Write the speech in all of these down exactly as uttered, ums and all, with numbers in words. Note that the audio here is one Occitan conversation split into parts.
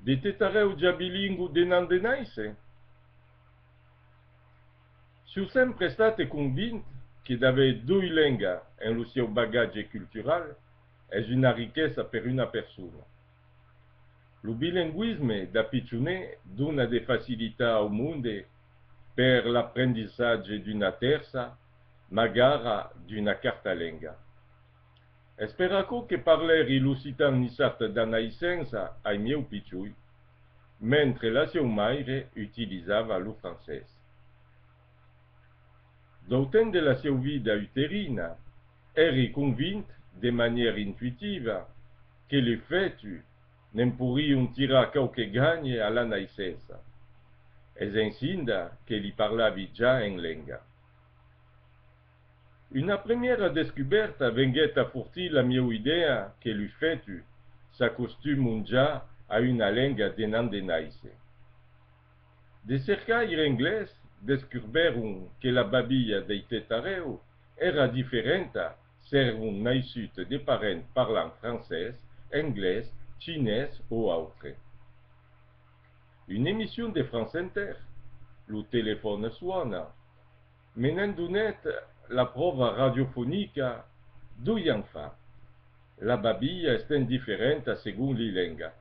De tetarèu ja bilingüe denant de nàisser? Siáu sempre estat convint que d'aver doi lengas en lo sieu bagatge cultural es una riquesa per una persona. Lo bilingüisme dab pichonet dona de facilitats au monde per l'aprendissatge d'una tèrça, magara d'una quarta lenga. Es per aquò que parlèri l'occitan niçard da naissença ai mieu pichoi, mentre la sieu maire utilizava lo francés. Dau temps de la sieu vida uterina, èri convint, de maniera intuitiva, que lu fetus ne'n porrion tirar quauque ganhe a la naissença. Es ensinda que li parlavi ja en lenga. Una premiera descubèrta venguèt afortir la mieu idèa que lu fetus s'acostumon ja a una lenga denant de nàisser. De cercaires anglés descurbèron que la babilha dei tetarèu èra diferenta s'èron naissuts de parents parlant francés, anglés, chinés o autre. Una emission de France Inter, Lo telefòne sona, me ne'n donèt la pròva radiofonica doi ans fa. La babilha es ten diferenta segon li lengas.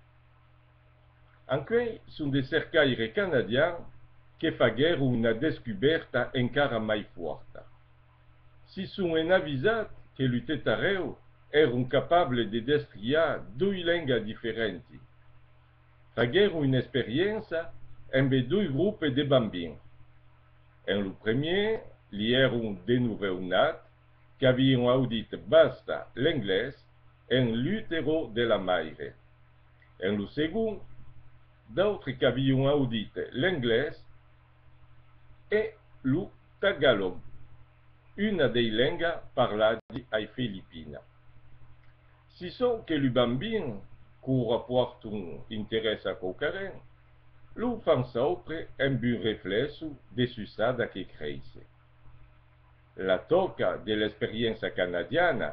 Ancuei son de cercaires canadians que faguèron una descubèrta encara mai fòrta. Si son enavisats que lu tetarèu èron capables de destriar doi lengas diferenti, faguèron una experiéncia embe doi gropes de bambins. En lo premièr, li èron de novèu-nats qu'avion audit basta l'anglés en l'utero de la maire. En lo segond, d'autres qu'avion audit l'anglés e lo tagalog, una dei lengas parladi ai Filipinas. Si son que lu bambins quora pòrton interès a quauquaren, lo fan saupre emb un reflèxo de suçada que creisse. La tòca de l'experiéncia canadiana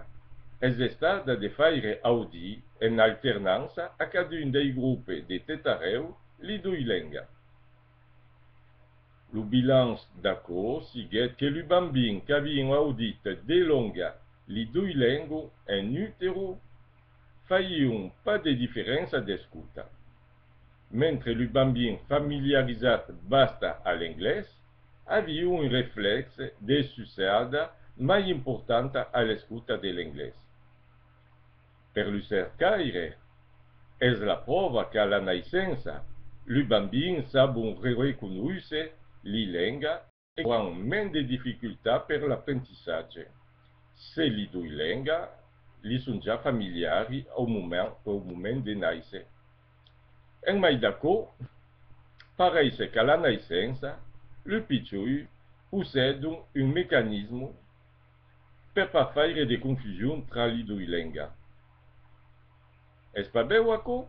es estada de faire audir en alternança a cadun dei gropes de tetarèu li doi lengas. Lo bilanç d'aquò siguèt que lu bambins qu'avion audit delonga li doi lengas en utero faion pas de diferença d'escota, mentre lu bambins familiarizats basta a l'anglés avion un reflèxe de suçada mai importanta a l'escota de l'anglés. Per lu cercaires, es la pròva qu'a la naissença, lu bambins sabon re-, reconoisser li lengas e qu'auràn mens de dificultats per l'aprentissatge, se li doi lengas li son ja familiari au moment, au moment de nàisser. En mai d'aquò, pareisse qu'a la naissença, lu pichoi possèdon un mecanisme per pas faire de confusion tra li doi lengas. Es pas bèu aquò?